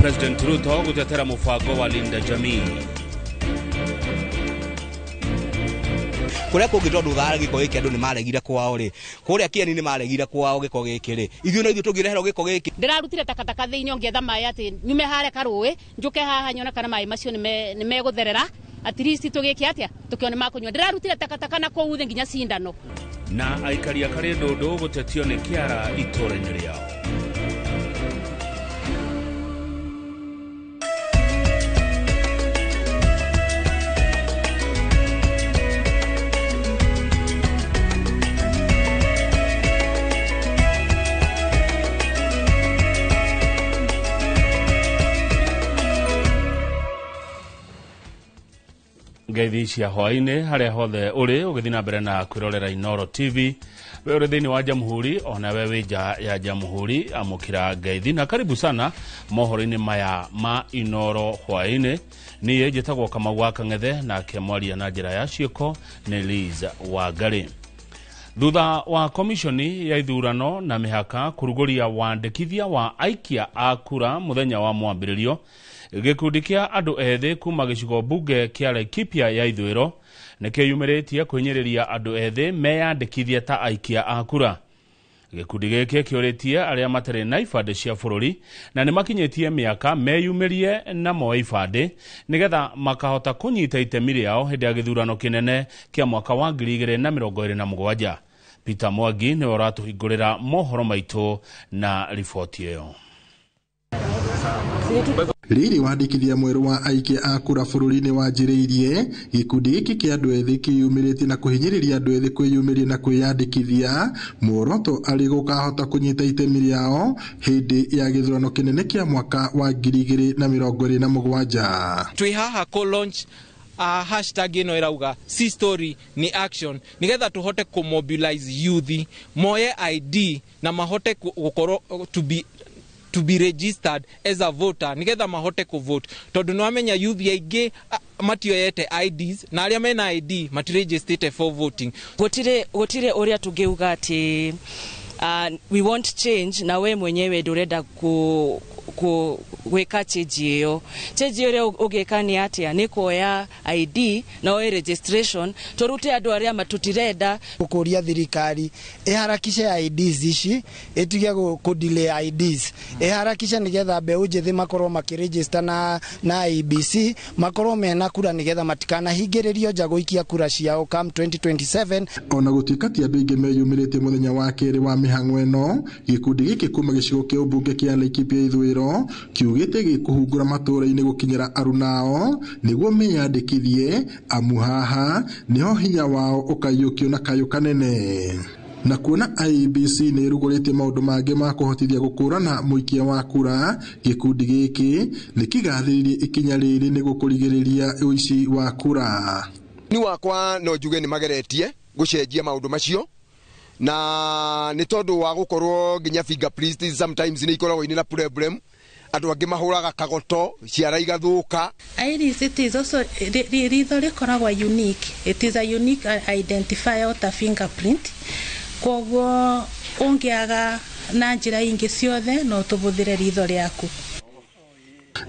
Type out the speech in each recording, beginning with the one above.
President Ruto gutetera mubango wa Linda Jamii. Kuria kungi tondu thara giko giki andu ni maregire kwao ri kuria kieni ni maregire kwao giko giki ri ithuĩ no ithuĩ tũngĩreherwo giko giki. Ndĩrarutire takataka thĩinĩ ngĩetha maĩ atĩ nyume hare karũĩ njuke haha nyone kana maĩ macio nĩ megũtherera at least tũgĩke atĩa tũkĩone makũnyua. Ndĩrarutire takataka na kũu thĩ nginya cindano. Na aikari a Karĩndũndũ gũtetio nĩ kĩara itũũra-inĩ rĩao. Ngeithi cia hwaini haria hothe uri ugithi na mbere na kwirorera Inooro TV we uri thiini wa Jamhuri ona we wi nja ya Jamhuri amukira ngeithi na karibu sana mohoro-ini maya ma Inooro hwaini. Niĩ njĩtagwo Kamau wa Kang'ethe nake mwaria na njĩra ya ciĩko nĩ Liz Wangari. Thutha wa komishoni ya ithurano na mĩhaka kũrugũria wandĩkithia wa aikia a kura mũthenya wa mwambĩrĩrio, gĩkundi kĩa andũ ethĩ kuma gĩcigo mbunge kĩa Laikipia ya ithũĩro nĩkĩyumĩrĩtie kwĩnyĩrĩria andũ ethĩ meyandĩkithie ta aikia a kura. Gĩkundi gĩkĩ kĩũrĩtie arĩa matarĩ na ibandĩ cia bũrũri na nĩmakinyĩtie mĩaka meyumĩrie na moe ibandĩ nĩgetha makahota kũnyita itemi rĩao hĩndĩ ya gĩthurano kĩnene kĩa mwaka wa 2027. Peter Mwangi nĩwe ũratũhingũrĩra mohoro maitũ na riboti ĩyo. Rĩrĩ wandĩkithia mwerũ wa aikia a kura bũrũri-inĩ wanjĩrĩirie, gĩkundi gĩkĩ kĩa andũ ethĩ kĩyumĩrĩtie na kũhinyĩrĩria andũ ethĩ kwĩyumĩria na kwĩyandĩkithia, muoroto arĩ gũkahota kũnyita itemi rĩao hĩndĩ ya gĩthurano kĩnene kĩa mwaka wa 2027. Twĩ haha kũ launch hashtag ĩno ĩrauga si story ni action, nigetha tũhote kũ mobilize youth moye ID na mahote gũkorwo to be registered as a voter nigetha mahote ku vote, tondu no amenya youth aingĩ matioyete IDs na aria mena ID matiregistered for voting. Gutire uria tungeuga ati we want change na we mwenyewe ndurenda ku gwika change iyo. Change uria ugika ni atia ni kuoya ID na oe registration turute andu aria matutirenda. Gukuria thirikari iharakishe IDs ici ituge ku delay IDs iharakishe nigetha mbeu njithi makorwo makiregister na IEBC makorwo mena kura nigetha matikanahingĩrĩrio nja gũikia kura ciao come 2027. Ona gũtuĩka ti andũ aingĩ meyumĩrĩtie mũthenya wa kerĩ wa mĩhang'o ĩno, gĩkundi gĩkĩ kuma gĩcigo kĩa ũmbunge kĩa Laikipia ithũĩro kiugĩte gĩkũhungura matũũra-inĩ gũkinyĩra arunao nĩguo meyandĩkithie, amu haha nĩho hinya wao ũkaiyũkio na kayũ kanene. Na kuona IEBC nĩ ĩrugũrĩtie maũndũ mangĩ ma kũhotithia gũkũrana mũikia wa kura, gĩkundi gĩkĩ nĩkĩgathĩrĩirie ikinya rĩrĩ nĩguo kũrigĩrĩria ũici wa kura. Ni wakwa no njuge nĩ mageretie gũcenjia maũndũ macio na nĩ tondũ wa gũkorwo nginya fingerprints sometimes nĩ ikoragwo ina problem, andũ angĩ mahũraga kagoto ciara igathuka. Iris, it is also ritho rĩkoragwo unique, it is a unique identifier ta fingerprint, koguo ũngĩaga na njĩra ingĩ ciothe no tũbũthĩre ritho rĩaku.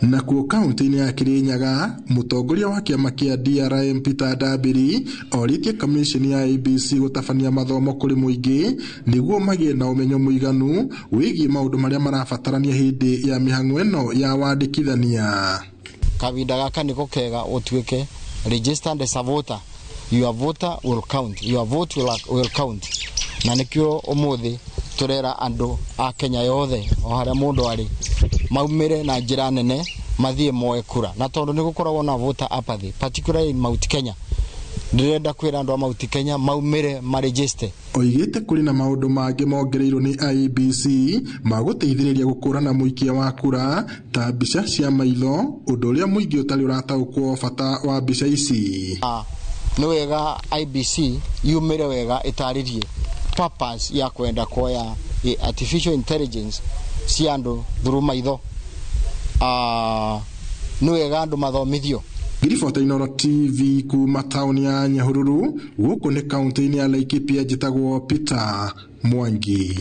Nakuo kaunti-inĩ ya Kirinyaga, mũtongoria wa kĩama kĩa DRM Peter Ndambiri orĩtie kamishoni ya IEBC gũtabania mathomo kũrĩ mũingĩ nĩguo magĩe na ũmenyo mũiganu wĩgiĩ maũndũ marĩa marabatarania hĩndĩ ya mĩhang'o ĩno ya wandĩkithania. Kahinda gaka nĩko kega ũtuĩke registered as a voter. Your voter will count. Your vote will count. Na nĩkĩo ũmũthĩ tũrera andũ a Kenya yothe o harĩa mũndũ arĩ maumĩre na njĩra nene mathiĩ moe kura, na tondũ nĩ gũkoragwo na voter apathy particularly in Mount Kenya, ndĩrenda kwĩra andũ a Mount Kenya maumĩre maregister. Oigĩte kũrĩ na maũndũ mangĩ mongereirwo nĩ IEBC ma gũteithĩrĩria gũkũrana mũikia wa kura ta mbica cia maitho, ũndũ ũrĩa mũingĩ ũtarĩ ũrataũkwo bata wa mbica ici. Nĩ wega IEBC yumĩre wega ĩtarĩrie purpose ya kwenda kuoya artificial intelligence cia andũ through maitho. Nĩ wega andũ mathomithio. Ngiribota Inooro TV kuma taũni ya Nyahururu, gũkũ nĩ kaunti-inĩ ya Laikipia, njĩtagwo Peter Mwangi.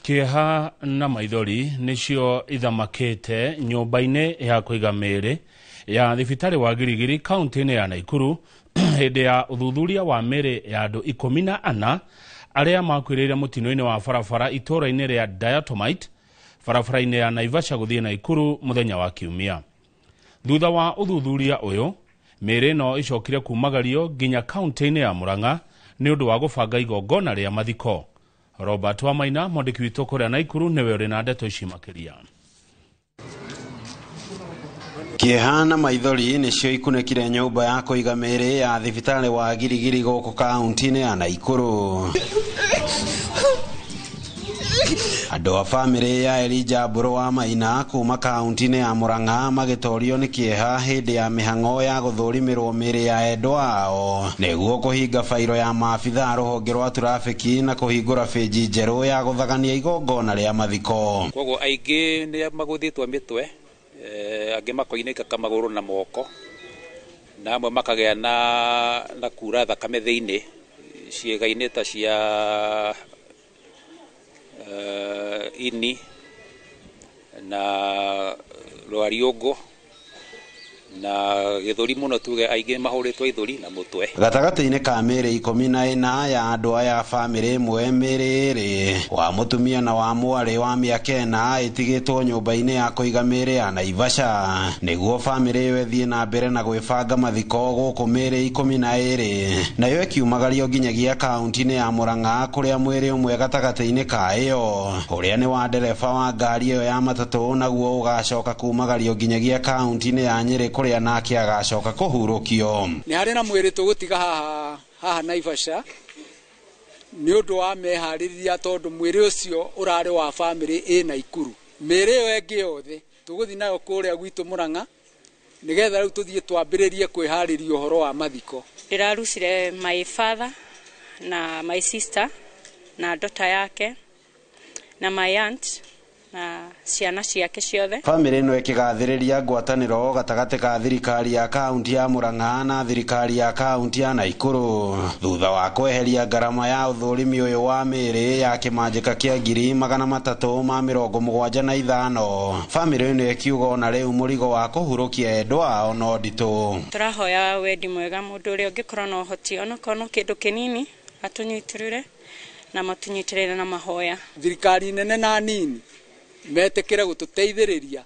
Kĩeha na maithori nĩcio ithamakĩte nyũmba-inĩ ya kũiga mĩĩrĩ ya thibitarĩ wa Girigiri kaunti-inĩ ya Naikuru hĩndĩ ya ũthuthuria wa mĩĩrĩ ya andũ 14 arĩa makuĩrĩire mũtino-inĩ wa barabara itũũra-inĩ rĩa Diatomite barabara-inĩ ya Naivasha gũthiĩ Naikuru mũthenya wa Kiumia. Thutha wa ũthuthuria ũyũ, mĩĩrĩ ĩno ĩcokire kumagario nginya kaunti-inĩ ya Murang'a nĩ ũndũ wa gũbanga igongona rĩa mathiko. Robert Wamaina, mwandĩki witũ kũrĩa Naikuru, nĩwe ũrĩ na ndeto ici makĩria. Kĩeha na maithori nĩcio ikunĩkire nyũmba ya kũiga mĩĩrĩ ya thibitarĩ wa Girigiri gũkũ kaunti-inĩ ya Naikuru. Andũ a bamĩrĩ ya Elijah Mbũrũ wa Maina kuma kaunti-inĩ ya Murang'a magĩtorio nĩ kĩeha hĩndĩ ya mĩhang'o ya gũthũrimĩrwo mĩĩrĩ ya endwa ao nĩguo kũhinga bairo ya maabithaa rũhonge rwa trafiki na kũhingũra bĩnji njerũ ya gũthagania igongona rĩa mathiko. Koguo aingĩ nĩ magũthĩtwo mĩtwe, angĩ makoinĩka magũrũ na moko, na amwe makagĩa na kura thakame thĩinĩ ciĩga-inĩ ta cia ini na rwariũngũ na gĩthũri mũno, tuge aingĩ mahũrĩtwo ithũri na mũtwe. Gatagatĩ-inĩ ka mĩĩrĩ 14 ya andũ aya bamĩrĩ ĩmwe, mĩĩrĩ ĩrĩ wa mũtumia na wa mwarĩ wa mĩaka 4 ĩtigĩtwo nyũmba-inĩ ya kũiga mĩĩrĩ ya Naivasha nĩguo bamĩrĩ ĩyo ĩthiĩ na mbere na gwĩbanga mathiko gũkũ mĩĩrĩ 12 nayo ĩkiumagario nginyagia kaunti-inĩ ya Murang'a kũrĩa mwĩrĩ ũmwe gatagatĩ-inĩ ka ĩyo ũrĩa nĩ wa ndereba wa ngari ĩyo ya matatũ naguo ũgacoka kumagario nginyagia kaunti-inĩ ya Nyĩrĩ kũrĩa nake agacoka kũhurũkio. Nĩ harĩ na mwĩrĩ tũgũtiga haha Naivasha nĩ ũndũ wa meharĩria tondũ mwĩrĩ ũcio ũrarĩ wa bamĩrĩ ĩ Naikuru. Mĩĩrĩ ĩyo ĩngĩ yothe tũgũthiĩ nayo kũrĩa gwitũ Murang'a nĩgetha rĩu tũthiĩ twambĩrĩrie kwĩharĩria ũhoro wa mathiko. Ndĩrarucire my father na my sister na daughter yake na my aunt na ciana ciake ciothe. Bamĩrĩ ĩno ĩkĩgathĩrĩria ngwatanĩro gatagatĩ ka thirikari ya kaunti ya Murang'a na thirikari ya kaunti ya Naikuru thutha wa kweheria ngarama ya ũthũrimi ũyũ wa mĩĩrĩ ya kĩmanjĩka kĩa 375,000. Bamĩrĩ ĩno ĩkiuga ona rĩu mũrigo wa kũhurũkia endwa ao no nditũ. Tũrahoya wendi mwega mũndũ ũrĩa ũngĩkorwo na ũhoti onakorwo no kĩndũ kĩnini atũnyitĩrĩre na matũnyitĩrĩre na mahoya. Thirikari nene na nini metekere gũtũteithĩrĩria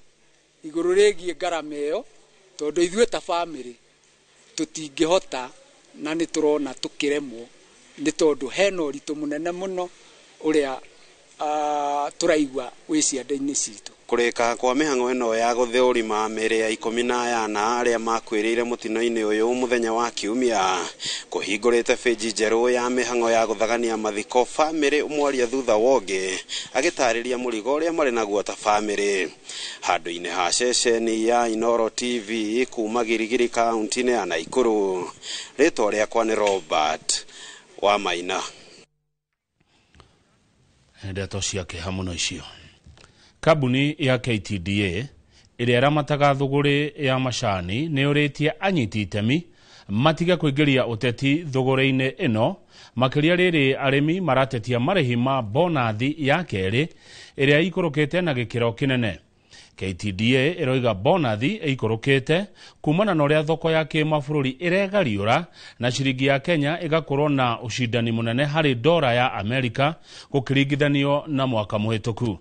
igũrũ rĩgiĩ ngarama ĩyo tondũ ithuĩ ta bamĩrĩ tũtingĩhota na nĩ tũrona tũkĩremwo nĩ tondũ hena ũritũ mũnene mũno ũrĩa tũraigua wĩ ciande-inĩ citũ. Kũrĩka kwa mĩhang'o ĩno ya gũthũrima mĩĩrĩ ya 14 arĩa makuĩrĩire mũtino-inĩ ũyũ mũthenya wa Kiumia kũhingũrĩte bĩnji njerũ ya mĩhang'o ya gũthagania mathiko bamĩrĩ ũmwaria thutha wongĩ agĩtarĩria mũrigo ũrĩa marĩ naguo ta bamĩrĩ. Handũ-inĩ ha ceceni ya Inooro TV kuma Girigiri kaunti-inĩ ya Naikuru, rĩtwa rĩakwa nĩ Robert wa Maina. Ndeto cia kĩeha mũno icio. Kambuni ya KTDA ĩrĩa ĩramataga thũgũrĩ ya macani nĩ ũrĩtie anyiti itemi matige kũingĩria ũteti thũgũrĩ-inĩ ĩno, makĩria rĩrĩ arĩmi maratetia marĩhi ma bonathi ya kerĩ ĩrĩa ĩikũrũkĩte na gĩkĩro kĩnene. KTDA ĩroiga bonathi ĩikũrũkĩte kumana na ũrĩa thoko ya kĩmabũrũri ĩregariũra na ciringi ya Kenya ĩgakorwo na ũcindani mũnene harĩ dora ya Amerika gũkĩringithanio na mwaka mũhĩtũku.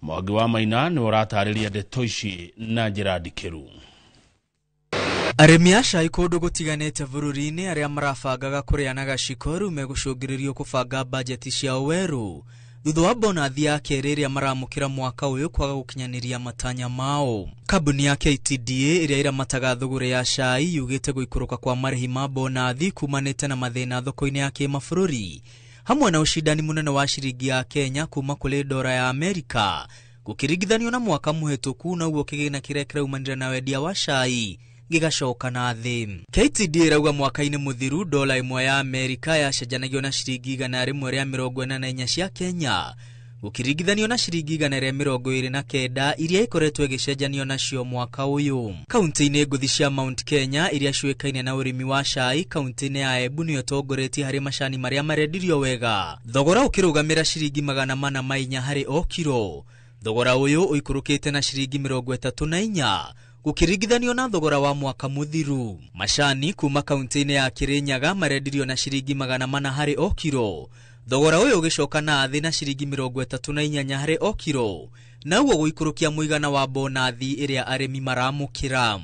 Mwangi wa Maina nĩ ũratarĩria ndeto ici na njĩra ndikĩru. Arĩmi a cai kũndũ gũtiganĩte bũrũri-inĩ arĩa marabangaga kũrĩa na gaciko rĩu megũcũngĩrĩrio kũbanga bajeti ciao werũ thutha wa bonathi ya kerĩ ĩrĩa maramũkĩra mwaka ũyũ kwaga gũkinyanĩria matanya mao. Kambuni ya KTDA ĩrĩa ĩramataga thũgũrĩ ya cai yugĩte gũikũrũka kwa marĩhi ma bonathi kumanĩte na mathĩna thoko-inĩ ya kĩmabũrũri hamwe na ũcindani mũnene wa ciringi ya Kenya kuma kũrĩ dora ya Amerika gũkĩringithanio na mwaka mũhĩtũku, na ũguo kĩgĩna kĩrĩa kĩraumanire na wendia wa cai gĩgacoka na thĩ. KTDA ĩrauga mwaka-inĩ mũthiru dola ĩmwe ya Amerika yacenjanagio na ciringi 144 cia Kenya Gũkĩringithanio na ciringi 129 iria ikoretwo ĩgĩcenjanio nacio mwaka ũyũ. Kaunti-inĩ ngũthi cia Mount Kenya iria ciũĩkaine na ũrĩmi wa cai, kaunti-inĩ ya Embu nĩyo ĩtongoretie harĩ macani marĩa marendirio wega, thogora ũkĩrũgamĩra ciringi 404 harĩ o kiro. Thogora ũyũ ũikũrũkĩte na ciringi 34 gũkĩringithanio na thogora wa mwaka mũthiru. Macani kuma kaunti-inĩ ya Kirinyaga marendirio na ciringi 400 harĩ o kiro, thogora ũyũ ũgĩcoka na thĩ na ciringi 38 harĩ o kiro, na ũguo gũikũrũkia mũigana wa bonathi ĩrĩa arĩmi maramũkĩra.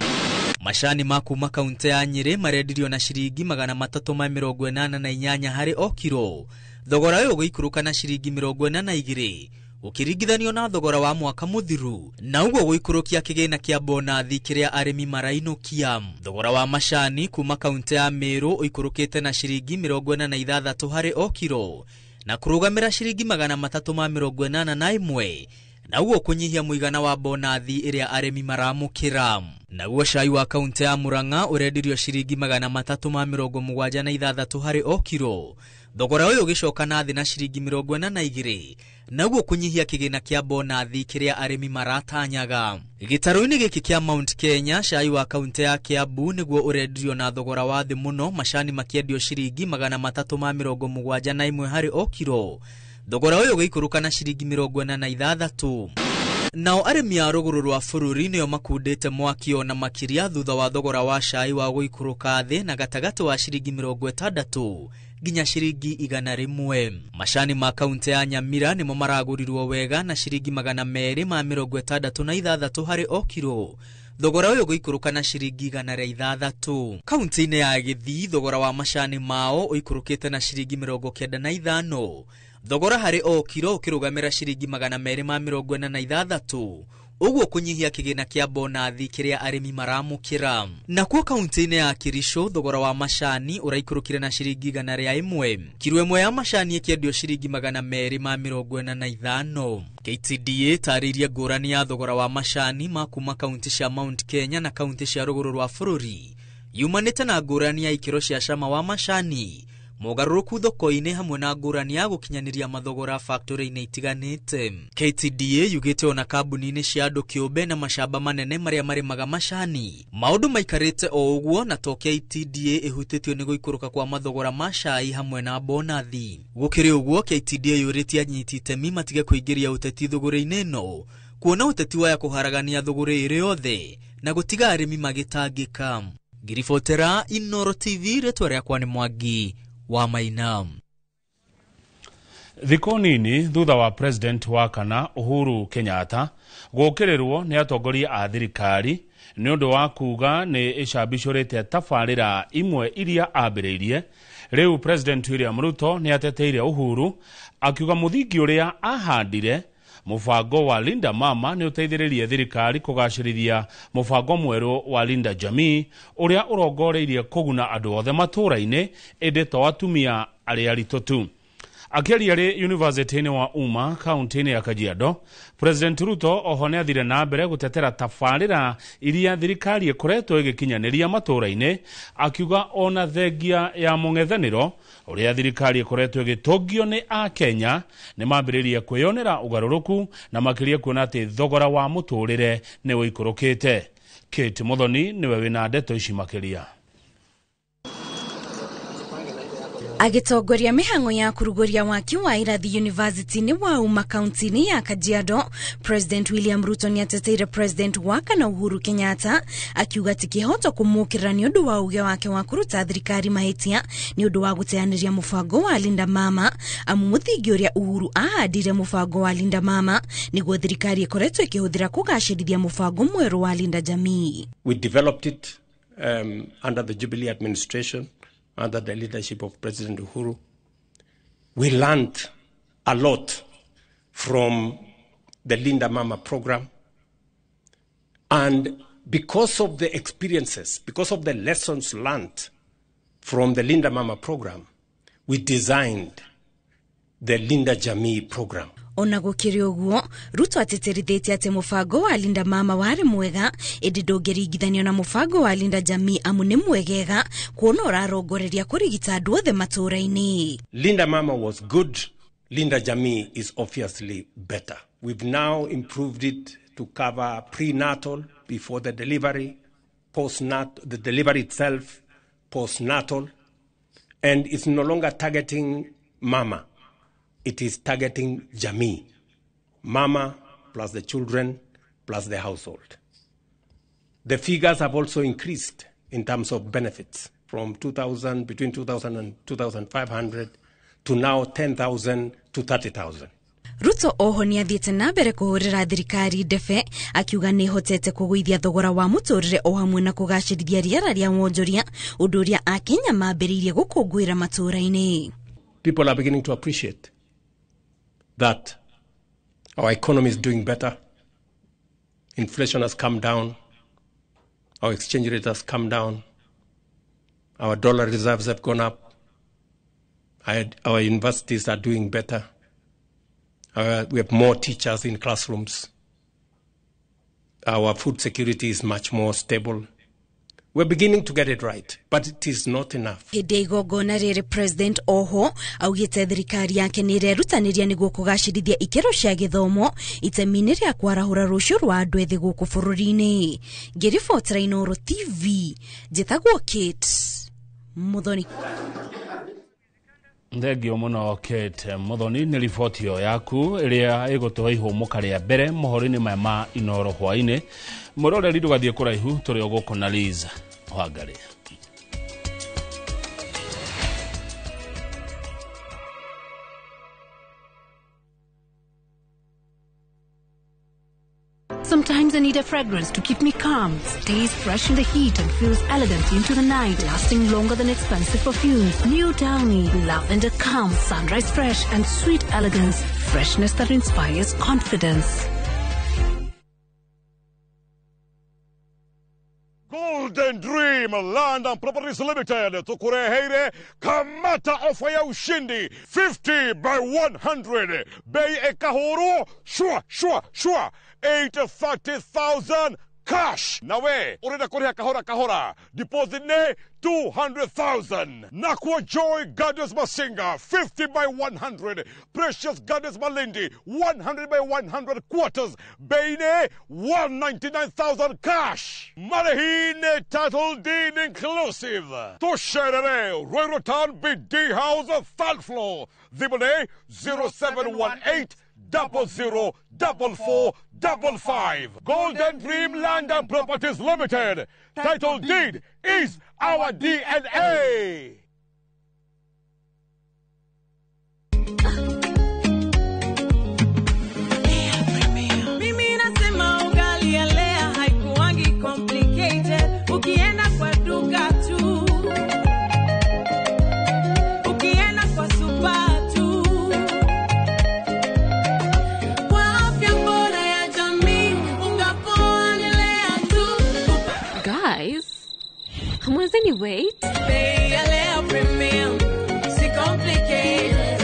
Macani ma kuma kaunti ya Nyĩrĩ marendirio na ciringi 388 harĩ o kiro, thogora ũyũ ũgĩikũrũka na ciringi 42 gũkĩringithanio na thogora wa mwaka mũthiru, na ũguo gũikũrũkia kĩgĩna kĩa bonathi kĩrĩa arĩmi marainũkia. Thogora wa macani kuma kaunti ya Meru ũikũrũkĩte na ciringi 46 harĩ o kiro na kũrũgamĩra ciringi 381, na ũguo kũnyihia mũigana wa bonathi ĩrĩa arĩmi maramũkĩra. Naguo cai wa kaunti ya Murang'a ũrendirio ciringi 376 harĩ o kiro, thogora ũyũ ũgĩcoka na thĩ na ciringi 42, na ũguo kũnyihia kĩgĩna kĩa bonathi kĩrĩa arĩmi maratanyaga. Gĩtarũ-inĩ gĩkĩ kĩa Mount Kenya, cai wa kaunti ya Kiambu nĩguo ũrendirio na thogora wa thĩ mũno, macani makĩendio ciringi 371 harĩ o kiro, thogora ũyũ ũgĩikũrũka na ciringi 46. Nao arĩmi a rũgũrũ rwa bũrũri nĩo makundĩte mwaki ona makĩria thutha wa thogora wa cai wa gũikũrũka thĩ na gatagatĩ wa ciringi 60 nginya ciringi 100. Macani ma kaunti ya Nyamira nĩmo maragũrirwo wega na ciringi 266 harĩ o kiro, thogora ũyũ ũgĩikũrũka na ciringi 106. Kaunti-inĩ ya Gĩthii thogora wa macani mao ũikũrũkĩte na ciringi 95, thogora harĩ o kiro ũkĩrũgamĩra ciringi 246, ũguo kũnyihia kĩgĩna kĩa bonathi kĩrĩa arĩmi maramũkĩra. Nakuo kaunti-inĩ ya Kericho thogora wa macani ũraikũrũkire na ciringi 101, kiro ĩmwe ya macani ĩkĩendio ciringi 245. KTDA ĩtarĩirie ngũrani ya thogora wa macani ma kuma kaunti cia Mount Kenya na kaunti cia rũgũrũ rwa bũrũri yumanĩte na ngũrani ya ikĩro cia cama wa macani, mogarũrũku thoko-inĩ hamwe na ngũrani ya gũkinyanĩria mathogora factory-inĩ itiganĩte. KTDA yugĩte ona kambuni-inĩ cia andũ kĩũmbe na macamba manene marĩa marĩmaga macani maũndũ maikarĩte o ũguo, na to KTDA ĩhutĩtio nĩ gũikũrũka kwa mathogora ma cai hamwe na bonathi. Gũkĩrĩ ũguo, KTDA yũrĩtie anyiti itemi matige kũingĩria ũteti thũgũrĩ-inĩ ĩno, kuona ũteti waya kũharagania thũgũrĩ ĩrĩ yothe na gũtiga arĩmi magĩtangĩka. Ngiribotera Inooro TV, rĩtwa rĩakwa nĩ Mwangi wa Maina. Thikũ nini thutha wa president wa kana Uhuru Kenyatta gũkĩrĩrwo nĩ atongoria a thirikari nĩ ũndũ wa kuga nĩ ĩcambicũrĩte tabarĩra imwe iria ambĩrĩirie, rĩu President William Ruto nĩ ateteire Uhuru akiuga mũthingi ũrĩa ahandire mũbango wa Linda Mama nĩ ũteithĩrĩrie thirikari kũgacĩrithia mũbango mwerũ wa Linda Jamii ũrĩa ũrongoreirie kũguna andũ othe matũũra-inĩ ĩndĩ to atumia arĩa aritũ tu. Akĩaria rĩ University-inĩ wa Umma kaunti-inĩ ya Kajiado, President Ruto oho nĩ athire na mbere gũtetera tabarĩra iria thirikari ĩkoretwo ĩgĩkinyanĩria matũũra-inĩ, akiuga ona thengia ya mũng'ethanĩro ũrĩa thirikari ĩkoretwo ĩgĩtũngio nĩ Akenya nĩ mambĩrĩrie kwĩyonera ũgarũrũku na makĩria kuona atĩ thogora wa mũtũrĩre nĩ ũikũrũkĩte. Kate Muthoni nĩwe wĩna ndeto ici makĩria. Agĩtongoria mĩhang'o ya kũrugũria waki wa irathi University-inĩ wa Umma kaunti-inĩ ya Kajiado, President William Ruto nĩateteire President wa kana Uhuru Kenyatta akiuga ti kĩhoto kũmũkĩrĩra nĩ ũndũ wa uge wake wa kũruta thirikari mahĩtia nĩ ũndũ wa gũteanĩria mũbango wa Linda Mama, amu mũthingi ũrĩa Uhuru ahandire mũbango wa Linda Mama nĩguo thirikari ĩkoretwo ĩkĩhũthĩra kũgacĩrithia mũbango mwerũ wa Linda Jamii. We developed it under the Jubilee administration, under the leadership of President Uhuru. We learned a lot from the Linda Mama program. And because of the experiences, because of the lessons learned from the Linda Mama program, we designed the Linda Jamii program. Ona gũkĩrĩ ũguo, Ruto atĩtĩrithĩtie atĩ mũbango wa Linda Mama warĩ mwega ĩndĩ ndũngĩringithanio na mũbango wa Linda Jamii amu nĩ mwegega kuona ũrarongoreria kũrigita andũ othe matũũra-inĩ. Linda Mama was good Linda Jamii is obviously better. We've now improved it to cover prenatal, before the delivery, postnatal, the delivery itself, postnatal, and it's no longer targeting mama. It is targeting Jamii. Mama plus the children plus the household. The figures have also increased in terms of benefits from 2,000, between 2,000 and 2,500 to now 10,000 to 30,000. Ruto oho nĩ athiĩte na mbere kũhũrĩra thirikari ndebe akiuga nĩ ĩhotete kũgũithia thogora wa mũtũrĩre o hamwe na kũgacĩrithia rĩera rĩa wonjoria, ũndũ ũrĩa Akenya mambĩrĩirie gũkũngũĩra matũũra-inĩ. People are beginning to appreciate that our economy is doing better. Inflation has come down. Our exchange rate has come down. Our dollar reserves have gone up. Our universities are doing better. We have more teachers in classrooms. Our food security is much more stable. We're beginning to get it right, but it is not enough. Hĩndĩ ya igongona rĩrĩ, President oho augĩte thirikari yake nĩ ĩrerutanĩria nĩguo kũgacĩrithia ikĩro cia gĩthomo itemi-inĩ rĩa kwarahũra rũciũ rwa andũ ethĩ gũkũ bũrũri-inĩ. Ngĩribotera Inooro TV, njĩtagwo Kate Muthoni. Thengio mũno Kate Muthoni nĩ riboti ĩyo yaku ĩrĩa ĩgũtũhe ihũmũka rĩa mbere mohoro-inĩ maya ma Inooro hwaĩ-inĩ. Mũroreri ndũgathiĩ kũraihu, tũrĩ o gũkũ na Liz Wangari. Sometimes I need a fragrance to keep me calm, stays fresh in the heat and feels elegant into the night, lasting longer than expensive perfumes. New Downy, lavender calm, sunrise fresh and sweet elegance, freshness that inspires confidence. Golden Dream Land and Properties Limited tukureheire kamata ofa ya ushindi 50 by 100 bei ekahuru shwa shwa shwa 830,000 cash. Nawe urenda kuriha kahora kahora, deposit ne 200,000. Nakwa Joy Gardens Masinga 50 by 100, Precious Gardens Malindi 100 by 100 quarters, bei ne 199,000 cash. Marehine title deed inclusive. Tusherere Royal Town BD House third floor. Thimũ 0718 00 44 55. Golden Dream Land and Properties Limited. Title deed is our DNA. Mimi nasema ugali ya Lea haikuangi complicated. Ukienda kwa duka tu, ukienda kwa super tu. Kwa afya bora ya jamii, unga poa ni Lea tu. Guys, hamwezeni wait? Bei ya Lea Premium, si complicated.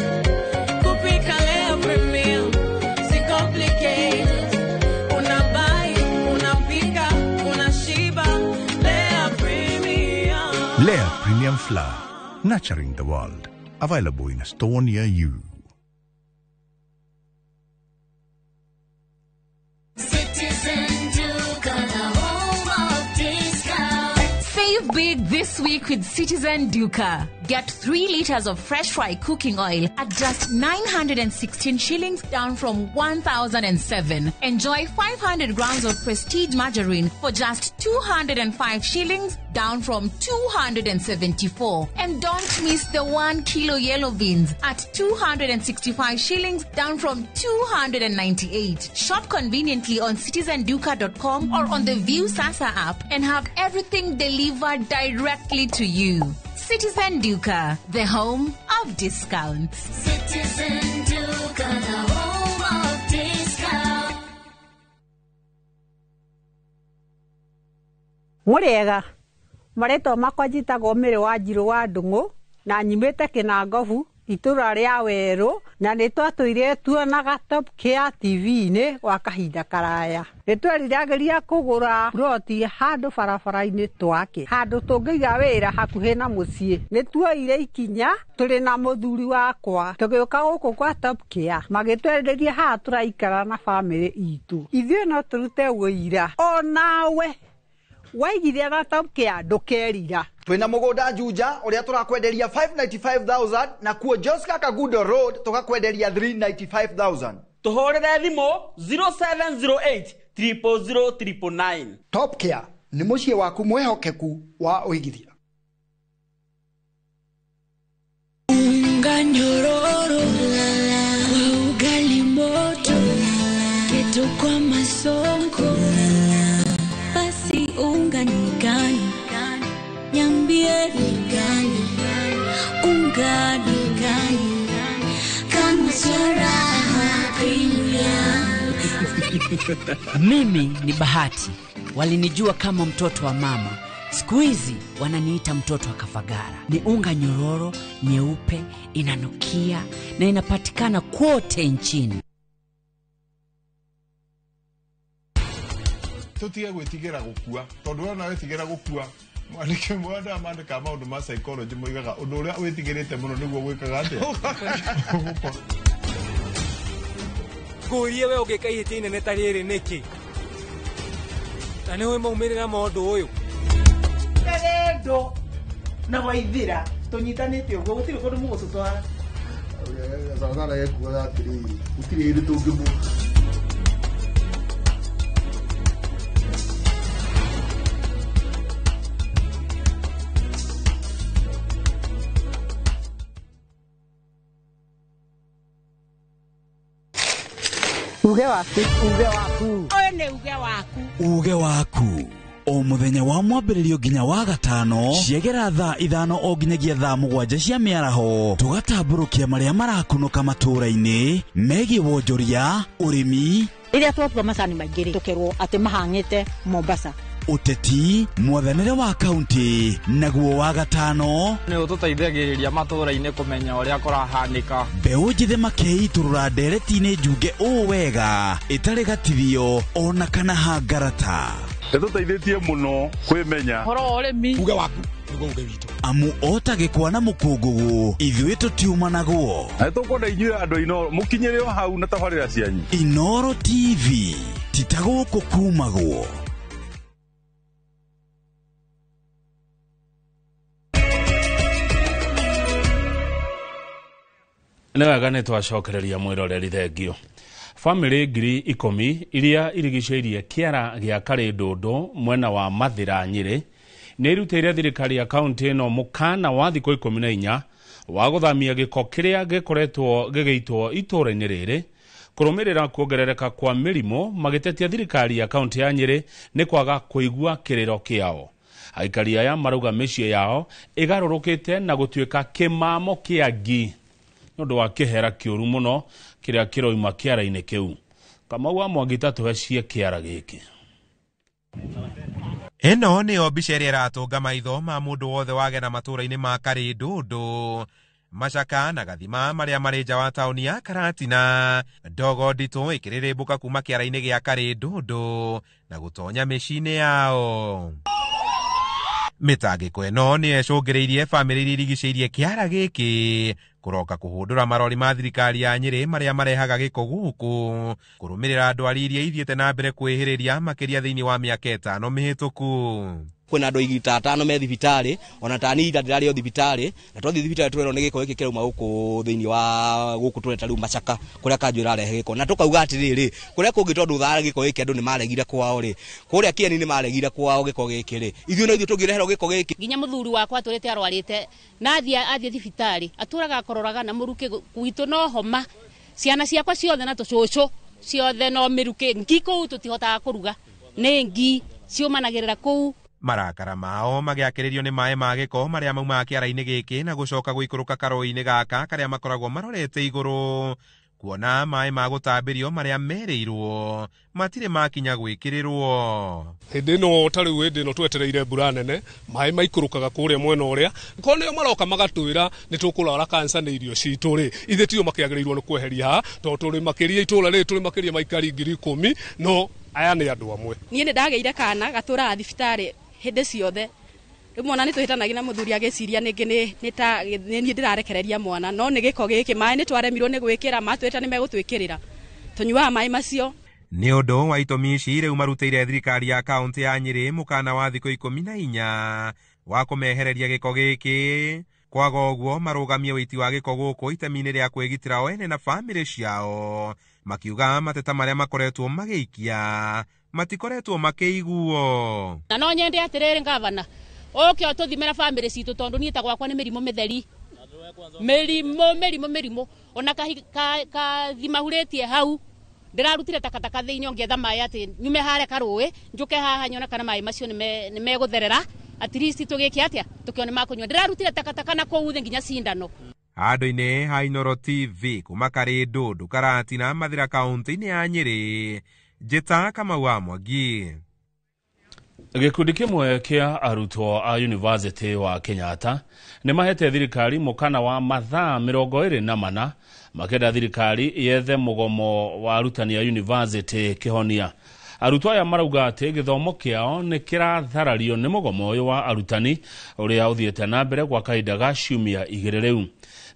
Kupika Lea Premium, si complicated. Unabuy, unapika, unashiba. Lea Premium. Lea Premium Flour, nurturing the world. Available in a store near you. Citizen Duka, the home of discount. Save big this week with Citizen Duka. Get 3 liters of fresh fry cooking oil at just 916 shillings, down from 1,007. Enjoy 500 grams of Prestige margarine for just 205 shillings, down from 274. And don't miss the 1 kilo yellow beans at 265 shillings, down from 298. Shop conveniently on citizenduka.com or on the View Sasa app and have everything delivered directly to you. Citizen Duka, the home of discounts. Citizen Duka, the home of discounts. Mũrĩega, marĩtwa makwa njĩtagwo Mĩrĩ wa Njirũ wa Ndung'u na nyumĩte Kĩnangobu Itũra rĩa werũ na nĩ twatũire tuonaga Top Care TV-inĩ gwa kahinda karaya. Nĩ tweriragĩria kũgũra ploti handũ barabara-inĩ twake, handũ tũngĩiga wĩra hakuhĩ na mũciĩ. Nĩ tuoire ikinya tũrĩ na mũthuri wakwa tũgĩũka gũkũ kwa Top Care, magĩtwenderia haha tũraikara na bamĩrĩ itũ. Ithuĩ no tũrute ũira onawe waigithia na Top Care ndũkerira. Twina mugunda Juja uria turakwenderia 595,000 na kuo Joska Kagudo Road tukakwenderia 395,000. Tuhurire thimu 0708 000 999. Top Care ni muciĩ waku mwehokeku wa uigithia. Unga nyororo kwa ugali moto keto kwa masonko, basi unga ni gani? Niambie ni gani? Unga ni gani? Kama sio raha premium. Mimi ni Bahati. Walinijua kama mtoto wa mama. Siku hizi wananiita mtoto wa Kafagara. Ni unga nyororo, nyeupe, inanukia na inapatikana kote nchini. Tutige gwĩtigĩra gũkua, tondũ we ona wetigĩra gũkua, mwandĩki mwanda mandĩkaga maũndũ ma psychology moigaga ũndũ ũrĩa wĩtigĩrĩte mũno nĩguo gwĩkaga atĩa. Ngũrie we ũngĩka ihĩtia inene ta rĩrĩ nĩkĩ? Na nĩũĩ maumĩrĩra ma ũndũ ũyũ? Karendo na Waithira tũnyitanĩte ũguo gũtirĩ kũndũ mũgũtũtwara. Sana sana ekugaga atĩrĩrĩ, gũtirĩ hĩndĩ tũngĩmũ. Uge waku, uge waku. Ũyũ nĩ uge waku. Uge waku. O mũthenya wa mwambĩrĩrio nginya wa gatano ciegera thaa 5 o nginyagia thaa 7 cia mĩaraho, tũgatambũrũkia marĩa marakunũka matũũra-inĩ megiĩ wonjoria, ũrĩmi, rĩrĩa twatua macani maingĩ rĩ, tũkerwo atĩ mahang'ĩte Mombasa, ũteti, mwathanĩre wa kaunti, naguo wa gatano nĩ ũtũteithagĩrĩria matũũra-inĩ kũmenya ũrĩa kũrahanĩka. Mbeũ njĩthĩ makeitũrũra ndereti-inĩ njunge ũũ wega ĩtarĩ gatithio ona kana hangarata. Ĩtũteithĩtie mũno kwĩmenya ũhoro wa ũrĩmi. Uge waku nĩguo uge witũ. Amu ota gĩkwa na mũkũngũgũ ithuĩ tũtiumanagwo. Na nĩtũkwenda inyuĩ andũ a Inooro mũkinyĩre o hau na tabarĩra cianyu. Inooro TV ti ta gũkũ kumagwo. Nĩ wega nĩ twacokereria mwĩroreri thengio. Bamĩrĩ 10,000 iria irigicĩirie kĩara gĩa Karĩndũndũ mwena wa Mathĩra Nyĩrĩ nĩ irutĩire thirikari ya kaunti ĩno mũkana wa thikũ 14 wa gũthamia gĩko kĩrĩa gĩkoretwo gĩgĩitwo itũũra-inĩ rĩrĩ kũrũmĩrĩra kuongerereka kwa mĩrimũ, magĩtetia thirikari ya kaunti ya Nyĩrĩ nĩ kwaga kũigua kĩrĩro kĩao. Aikari aya marauga mĩciĩ yao ĩgarũrũkĩte na gũtuĩka kĩmamo kĩa ngi nĩ ũndũ wa kĩhera kĩũru mũno kĩrĩa kĩroima kĩara-inĩ kĩu. Kamau wa Mwangi tatũhe cie kĩara gĩkĩ. Ĩno nĩyo mbica ĩrĩa ĩratũnga maitho ma mũndũ wothe wagena matũũra-inĩ ma Karĩndũndũ, Macaka na Gathima marĩa marĩ nja wa taũni ya Karatina. Ndogo nditũ ĩkĩrĩrĩmbũka kuma kĩara-inĩ gĩa Karĩndũndũ na gũtonya mĩciĩ-inĩ yao. Mĩtangĩko ĩno nĩ ĩcũngĩrĩirie bamĩrĩ iria irigicĩirie kĩara gĩkĩ kũroka kũhũndũra marori ma thirikari ya Nyĩrĩ marĩa marehaga gĩko gũkũ, kũrũmĩrĩra ndwari iria ithiĩte na mbere kwĩhĩrĩria makĩria thĩinĩ wa mĩaka 5 mĩhĩtũku. Kwĩna andũ igita 5 me thibitarĩ, ona tani ira ndĩrarĩ o thibitarĩ, na twathiĩ thibitarĩ tũrerwo nĩ gĩko gĩkĩ kĩrauma gũkũ thĩinĩ wa gũkũ tũreta rĩu Macaka kũrĩa kanjũ ĩrarehe gĩko. Na tũkauga atĩrĩrĩ, kũrĩa kũngĩ tondũ thara gĩko gĩkĩ andũ nĩ maregire kwao rĩ, kũrĩa Kĩeni nĩ maregire kwao gĩko gĩkĩ rĩ, ithuĩ no ithuĩ tũngĩreherwo gĩko gĩkĩ. Nginya mũthuri wakwa atũrĩte arwarĩte na athiĩ thibitarĩ atũraga akororaga na mũrukĩ gwitũ no homa, ciana ciakwa ciothe na tũcũcũ ciothe no mĩrukĩ, ngi kũu tũtihotaga kũruga, nĩ ngi ciũmanagĩrĩra kũu. Marakara mao magĩakĩrĩrio nĩ maĩ ma gĩko marĩa maumaga kĩara-inĩ gĩkĩ na gũcoka gũikũrũka karũĩ-inĩ gaka karĩa makoragwo marorete igũrũ. Kuona maĩ ma gũtambĩrio marĩa merĩirwo matirĩ makinya gwĩkĩrĩrwo. Hĩndĩ ĩno ta rĩu hĩndĩ ĩno twetereire mbura nene, maĩ maikũrũkaga kũrĩa mwena ũrĩa korwo nĩo maroka magatwĩra nĩ tũkũrwara kansa nĩ irio citũ rĩ, ithuĩ tio makĩagĩrĩirwo nĩ kweheria haha tondũ tũrĩ makĩria itũra rĩrĩ tũrĩ makĩria maikari 10,000 no aya nĩ andũ amwe. Niĩ nĩ ndagĩire kana gatũraga thibitarĩ hĩndĩ ciothe. Rĩu mwana nĩ tũhĩtanagia na mũthuri agĩciria nĩngĩ nĩ ta nĩ niĩ ndĩrarekereria mwana, no nĩ gĩko gĩkĩ maĩ nĩ twaremirwo nĩ gwĩkĩra, matwĩta nĩ megũtwĩkĩrĩra, tũnyuaga maĩ macio. Nĩ ũndũ wa itũmi ici rĩu marutĩire thirikari ya kaũntĩ ya Nyĩrĩ mũkana wa thikũ 14 wa kũmehereria gĩko gĩkĩ. Kwaga ũguo marũgamie ũiti wa gĩko gũkũ itemi-inĩ rĩa kwĩgitĩra o ene na bamĩrĩ ciao, makiuga mateta marĩa makoretwo magĩikia matikoretwo makĩiguo. Na no nyende atĩrĩrĩ ngavana oke ũtũthimĩra bamĩrĩ citũ tondũ niĩ ta gwakwa nĩ mĩrimũ mĩtheri, mĩrimũ ona kathimahurĩtie hau ndĩrarutire takataka thĩinĩ ngĩetha maĩ atĩ nyume harĩa karũĩ njũke haha nyone kana maĩ macio nĩ megũtherera, at least tũgĩke atĩa tũkĩone makũnyua. Ndĩrarutire takataka na kũu thĩ nginya cindano. Handũ-inĩ ha Inooro TV kuma Karĩndũ Karatina Mathĩra kaũntĩ-inĩ ya Nyĩrĩ, Njĩta Kamau wa Mwangi. Gĩkundi kĩmwe kĩa arutwo a University wa Kenyatta nĩ mahete thirikari mũkana wa mathaa 24 makĩenda thirikari yethe mũgomo wa arutani a university kĩhonia. Arutwo aya marauga atĩ gĩthomo kĩao nĩ kĩratharario nĩ mũgomo ũyũ wa arutani ũrĩa ũthiĩte na mbere gwa kahinda ga ciumia 2 rĩu.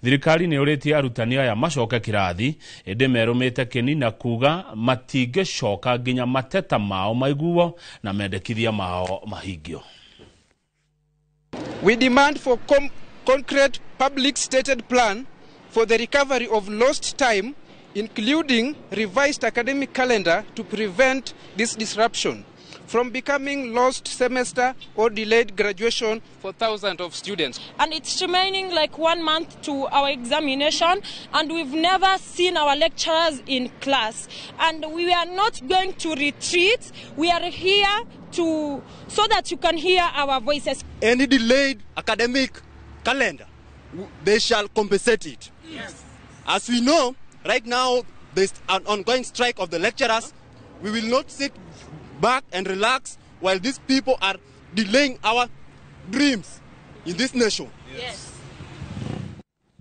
Thirikari nĩ ũrĩtie arutani aya macoke kĩrathi ĩndĩ merũmĩte kĩni na kuga matingĩcoka nginya mateta mao maiguo na mendekithia mao mahingio. We demand for concrete public stated plan for the recovery of lost time, including revised academic calendar to prevent this disruption from becoming lost semester or delayed graduation for thousands of students. And it's remaining like 1 month to our examination, and we've never seen our lecturers in class. And we are not going to retreat. We are here to so that you can hear our voices. Any delayed academic calendar, they shall compensate it. Yes. As we know, right now, there's an ongoing strike of the lecturers. We will not sit back and relax while these people are delaying our dreams in this nation. Yes.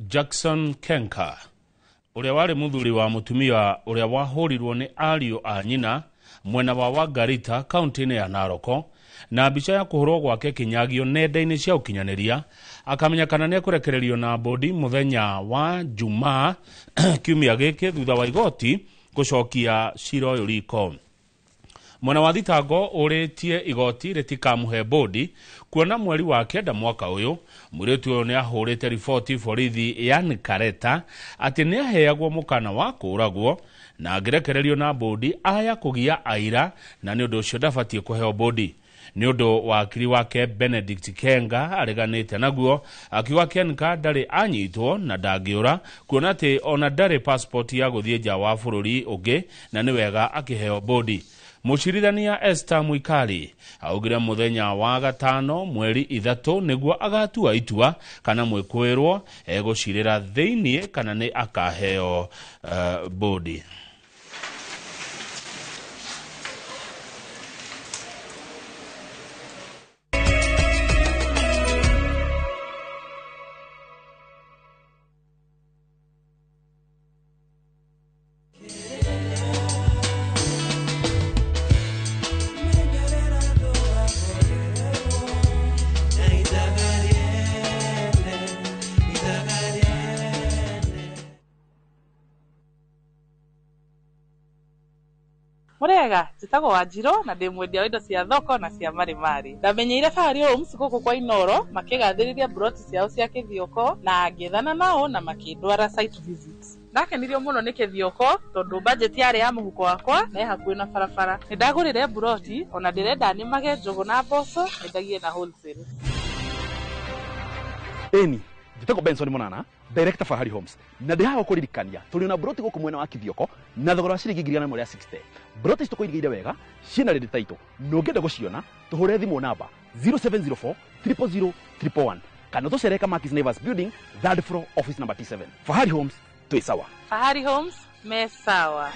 Jackson Kenka, ũrĩa warĩ mũthuri wa mũtumia ũrĩa wahũrirwo nĩ ariũ a nyina mwena wa Wangarita kaunti-inĩ ya Naroko, na mbica ya kũhũrwo gwake kĩnyagio nenda-inĩ cia ũkinyanĩria, akamenyekana nĩ ekũrekererio na bodi mũthenya wa Jumaa kiumia gĩkĩ thutha wa igoti gũcokia cira ũyũ riko. Mwena wa thitango ũrĩtie igoti rĩtikamũhe bodi kuona mweri wa 9 mwaka ũyũ mũirĩtu ũyũ nĩ ahũrĩte riboti borithi ya Nkareta atĩ nĩ aheagwo mũkana wa kũũragwo na angĩrekererio na bodi aya kũgia aira, na nĩ ũndũ ũcio ndabatiĩ kũheo bodi. Nĩ ũndũ wakiri wake Benedict Kenga areganĩte naguo akiuga Kenga ndarĩ anyitwo na ndangĩũra kuona atĩ ona ndarĩ passport ya gũthiĩ nja wa bũrũri ũngĩ na nĩ wega akĩheo bodi. Mũcirithania Esther Mwikali augire mũthenya wa 5 mweri 3 nĩguo agatua itua kana mwĩkũĩrwo egũcirĩra thĩiniĩ kana nĩ akaheo bodi. Murega njĩtagwo Wanjirũ na ndĩ mwendia wa indo cia thoko na cia marimari. Ndamenyeire Fahari Homes gũkũ kwa Inooro makĩgathĩrĩria broti ciao cia Kĩthioko na ngĩethana nao na makĩndwara site visit. Ndakenirio mũno nĩ Kĩthioko tondũ budget yarĩ ya mũhuko wakwa na ĩ hakuhĩ na barabara. Nĩndagũrire broti ona ndĩrenda nĩmage njũgũ na mboco nyendagie na wholesale. Ĩni njĩtagwo Benson Monana, director Fahari Homes, na ndĩ haha kũririkania tũrĩ na broti gũkũ mwena wa Kĩthioko na thogora wa ciringi 160. Broti ici tũkũigĩire wega ciĩna ready title na ũngĩenda gũciona tũhũre thimũ namba 0704 000 111 kana tũcere Kamakis Neighbors Building, 3rd floor, office number T7. Fahari Homes, twĩ sawa. Fahari Homes, Me sawa.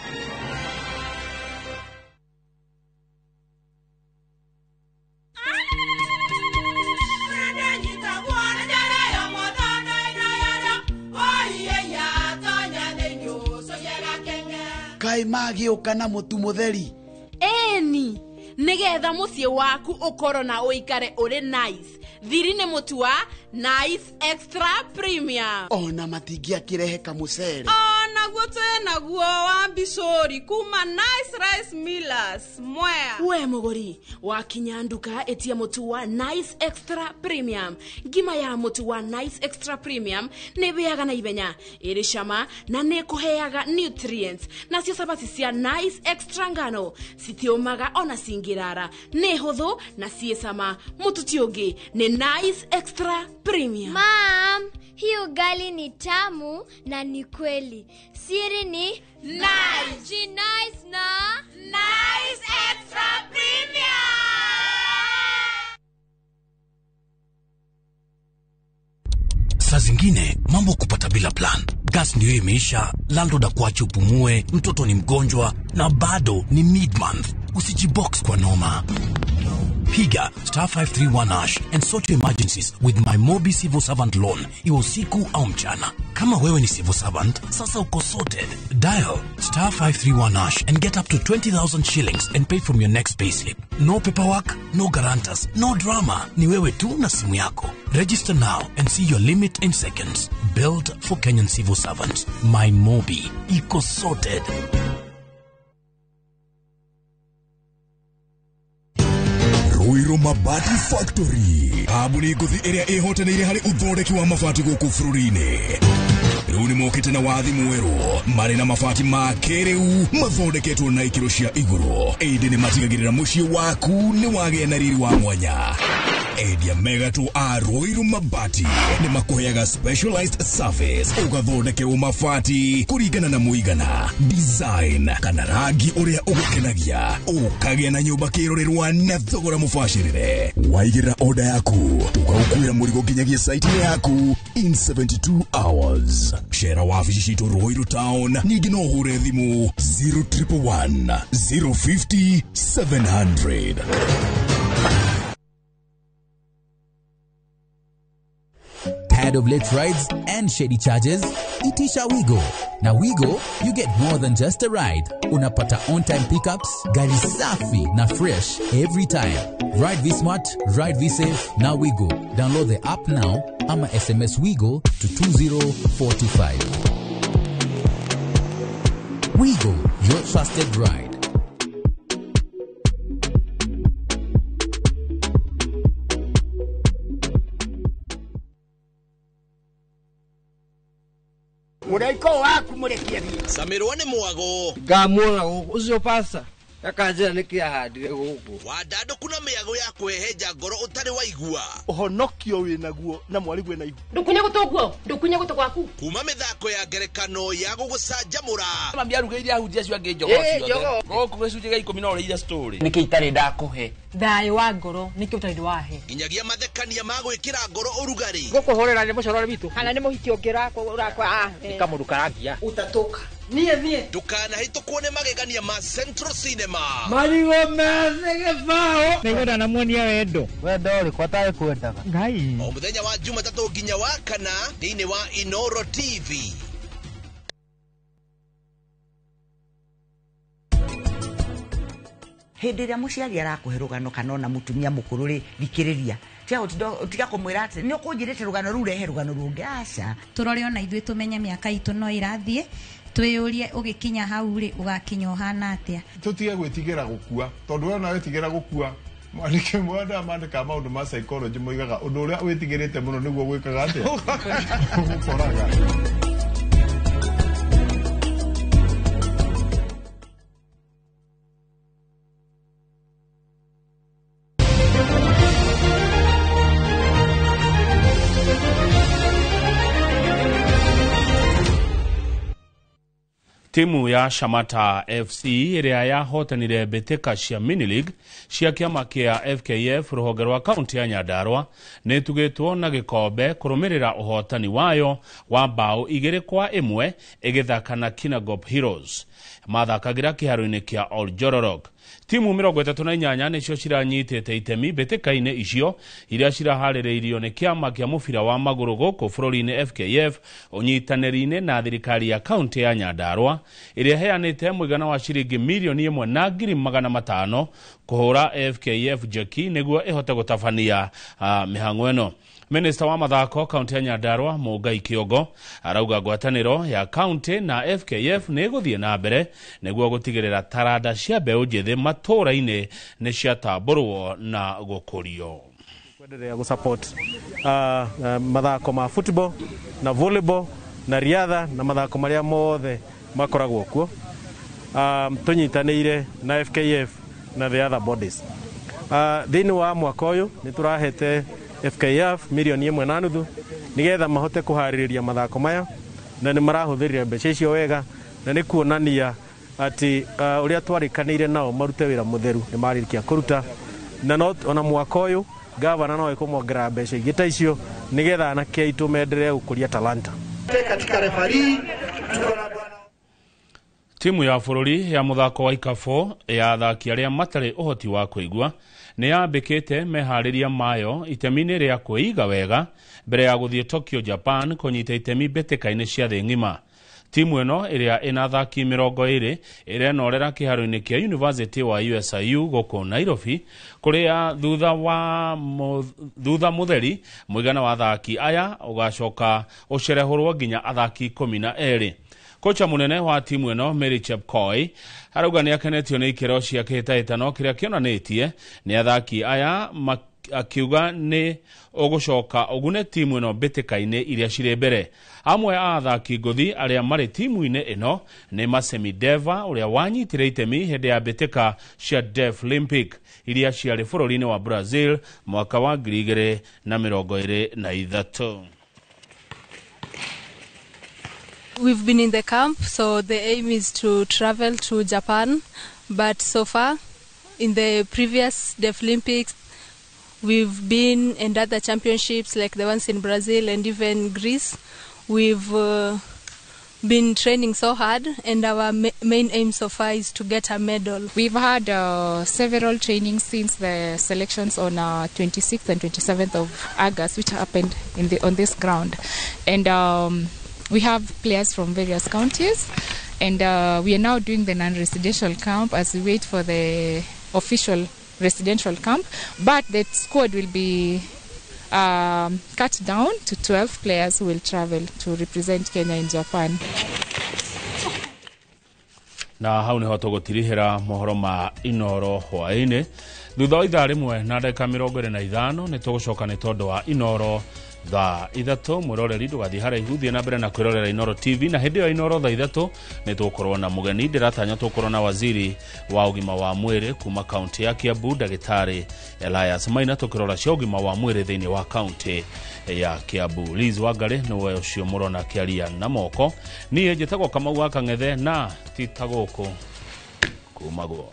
Kai magĩũka na mũtu mũtheri. Eni nĩgetha mũciĩ waku ũkorwo na ũikare ũrĩ nice. Thiri nĩ mũtu wa Nice Extra Premium. Ona matingĩakĩrehe kamũcere. Onaguo twĩ naguo wa mbicũri kuma Nice Rice Millers Mwea. We mũgũri wakinya nduka ĩtia mũtu wa Nice Extra Premium. Ngima ya mũtu wa Nice Extra Premium nĩ ĩhĩaga na ihenya, ĩrĩ cama na nĩ ĩkũheaga nutrients. Nacio cabaci cia Nice Extra ngano citiũmaga ona cingĩrara, nĩ hũthũ na ciĩ cama. Mũtu ti ũngĩ nĩ Nice Extra Premium. Mom, hii ugali ni tamu na ni kweli. Siri ni Nice. Nice na Nice Extra Premium. Saa zingine mambo kupata bila plan. Gas ndio imeisha, landlord akuache upumue, mtoto ni mgonjwa na bado ni mid-month. Usijibox kwa noma. Piga star 531 hash and sort your emergencies with my Mobi Civil Servant Loan. Iwe usiku au mchana. Kama wewe ni civil servant, sasa uko sorted. Dial star 531 hash and get up to 20,000 shillings and pay from your next payslip. No paperwork, no guarantors, no drama. Ni wewe tu na simu yako. Register now and see your limit in seconds. Built for Kenyan civil servants. My Mobi. Iko sorted. Ruiru Mabati Factory kambuni ngũthi ĩrĩa ĩhotanĩire harĩ ũthondeki wa mabati gũkũ bũrũri-inĩ. Rĩu nĩ mokĩte na wathi mwerũ marĩ na mabati ma kĩrĩu mathondeketwo na ikĩro cia igũrũ, ĩndĩ nĩ matigagĩrĩra mũciĩ waku nĩ wagĩa na riri wa mwanya. Endia mega tu a Ruiru Mabati nĩ makũheaga specialized service ũgathondekerwo mabati kũringana na mũigana, design kana rangi ũrĩa ũgũkenagia, ũkagĩa na nyũmba kĩrorerwa na thogora mũbacĩrĩre. Waigĩrĩra order yaku tũkaũkuĩra mũrigo nginyagia site yaku in 72 hours. Cera wabici citũ Ruiru Town, ningĩ no ũhũre thimũ 0111 050 700. Tired of late rides and shady charges? Itisha Wigo. Now Wigo, you get more than just a ride. Unapata on-time pickups, gari safi na fresh every time. Ride V Smart, ride V Safe, now Wigo. Download the app now ama SMS Wigo to 20425. Wigo, your trusted ride. Mũraiko waku mũrekie thiĩ. Samirwo nĩ mwago. Ngamuona gũkũ ũcio pasta akanjĩra nĩkĩ ahandire gũkũ. Wandandũku na mĩago ya kwĩhenja ngoro ũtarĩ waigua. Ũhonokio wĩnaguo na mwarigwe na ihu. Ndũkunye gũtũ guo, ndũkunye gũtũ gwaku. Kuma mĩthako ya ngerekano ya gũgũcanjamũra. Mami arugĩire ahunjia acio angĩ njogoo ciothe. Gũkũ gĩcunjĩ gĩa 10 no ũrĩire story. Nĩkĩ itarĩ ndakũhe? Thayũ wa ngoro nĩkĩ ũtarĩ wahe? Nginyagia mathekania ma gwĩkĩra ngoro ũrugarĩ. Gũkũhũrĩra nĩ mũcorore witũ. Kana nĩ mũhiki ũngĩ ũrakwa. Nĩ kamũndũ karangia. Ũtatũka. Niĩ niĩ. Ndũkanahĩtũkwo nĩ magegania ma Central Cinema. Marigũ methĩ gĩbaũ. Nĩngwenda namuonia wendo. Wendo ũrĩkũ atarĩ kwendaga? Ngai. O mũthenya wa Jumatatũ nginya wa kana thĩinĩ wa Inoro TV. Hĩndĩ ĩrĩa mũciari arakũhe rũgano kana ona mũtumia mũkũrũ rĩ, thikĩrĩria. Tiga kũmwĩra atĩ nĩ ũkũnjĩrĩte rũgano rũu, rehe rũgano rũngĩ, aca. Tũrore ona ithuĩ tũmenye mĩaka itũ no ĩrathiĩ, twĩyũrie ũgĩkinya hau rĩ, ũgakinya ũhana atĩa. Tũtige gwĩtigĩra gũkua, tondũ we ona wetigĩra gũkua, mwandĩki mwanda mandĩkaga maũndũ ma psychology moigaga ũndũ ũrĩa wĩtigĩrĩte mũno nĩguo gwĩkaga atĩa? Ũgũkoraga. Timu ya Shamata FC ĩrĩa yahotanire mbĩtĩka cia mini league cia kĩama kĩa FKF rũhonge rwa kaunti ya Nyandarua nĩ ĩtugĩtwo na gĩkombe kũrũmĩrĩra ũhotani wayo wa mbaũ 2-1 ĩgĩthaka na Kinangop Heroes. Mathakagĩra kĩharo-inĩ kĩa Oljororok. Timu 38 nĩcio ciranyitĩte itemi mbĩtĩka-inĩ icio iria ciraharĩrĩirio nĩ kĩama kĩa mũbira wa magũrũ gũkũ bũrũri-inĩ FKF ũnyitanĩri-inĩ na thirikari ya kaunti ya Nyandarua ĩrĩa ĩheanĩte mũigana wa ciringi mirioni 1,500,000 kũhũra FKF jeki nĩguo ĩhote gũtabania mĩhang'o ĩno. Minista wa mathako kaunti ya Nyandarua Mũngai Kĩongo arauga ngwatanĩro ya kaunti na FKF nĩ ĩgũthiĩ na mbere nĩguo gũtigĩrĩra taranda cia mbeũ njĩthĩ matũũra-inĩ nĩ ciatambũrwo na gũkũrio. Kwendelea gusupport mathako ma football na volleyball na riadha na mathako maria mothe makoragwo kuo, tunyitanĩire na FKF na the other bodies. Thĩinĩ wa mwaka ũyũ nĩ tũrahete FKF mirioni 1.5 nigetha mahote kũharĩrĩria mathako maya, na nĩ marahũthĩrire mbeca icio wega, na nĩ kuonania atĩ ũrĩa twarĩkanĩire nao marute wĩra mũtheru nĩ marĩkia kũruta, na no ona mwaka ũyũ gavana no ekũmongerera mbeca ingĩ ta icio nigetha anake aitũ menderee gũkũria talanta. Katika refarii Timu ya bũrũri ya mũthako wa ikabũ ya athaki arĩa matarĩ ũhoti wa kũigua nĩ yambĩkĩte meharĩria mayo itemi-inĩ rĩa kwĩiga wega mbere ya gũthiĩ Tokyo, Japan kũnyita itemi mbĩtĩka-inĩ cia thĩ ng'ima. Timu ĩno ĩrĩa ĩna athaki 20 ĩrenorera kĩharo-inĩ kĩa University wa USIU gũkũ Nairobi kũrĩa thutha mũtheri mũigana wa athaki aya ũgacoka ũcerehũrwo nginya athaki 12. Kocha munene wa timu ĩno Mary Chepkoi arauga nĩ akenetio nĩ ikĩro cia kĩhĩtahĩtano kĩrĩa kĩonanĩtie nĩ athaki aya, akiuga nĩ ũgũcoka ũgune timu ĩno mbĩtĩka-inĩ iria cirĩ mbere. Amwe a athaki ngũthi arĩa marĩ timu-inĩ ĩno nĩ Masemi Deva ũrĩa wanyitire itemi hĩndĩ ya mbĩtĩka cia Deaflympic iria ciarĩ bũrũri-inĩ wa Brazil mwaka wa 2023. We've been in the camp, so the aim is to travel to Japan. But so far, in the previous Deaflympics, we've been in other championships like the ones in Brazil and even Greece. We've been training so hard, and our main aim so far is to get a medal. We've had several trainings since the selections on 26th and 27th of August, which happened on this ground. And we have players from various counties, and we are now doing the non-residential camp as we wait for the official residential camp. But the squad will be cut down to 12 players who will travel to represent Kenya in Japan. Na hau niho tũgũtirihĩra mohoro ma Inoro hwaĩ-inĩ. Thutha wa ithaa rĩmwe na ndagĩka 25 nĩ tũgũcoka nĩ tondũ wa Inoro thaa 3. Mwĩroreri ndũgathiĩ haraihu, thiĩ na mbere na kwĩrorera Inoro TV, na hĩndĩ ĩyo Inoro thaa 3 nĩ tũgũkorwo na mũgeni. Ndĩratanya tũgũkorwo na waziri wa ũgima wa mwĩrĩ kuma kaunti ya Kiambu, Ndagĩtarĩ Elias Maina, tũkĩrora cia ũgima wa mwĩrĩ thĩinĩ wa kaunti ya Kiambu. Liz Wangari nĩwe ũcio mũrona akĩaria na moko. Niĩ njĩtagwo Kamau wa Kang'ethe na ti ta gũkũ kumagwo.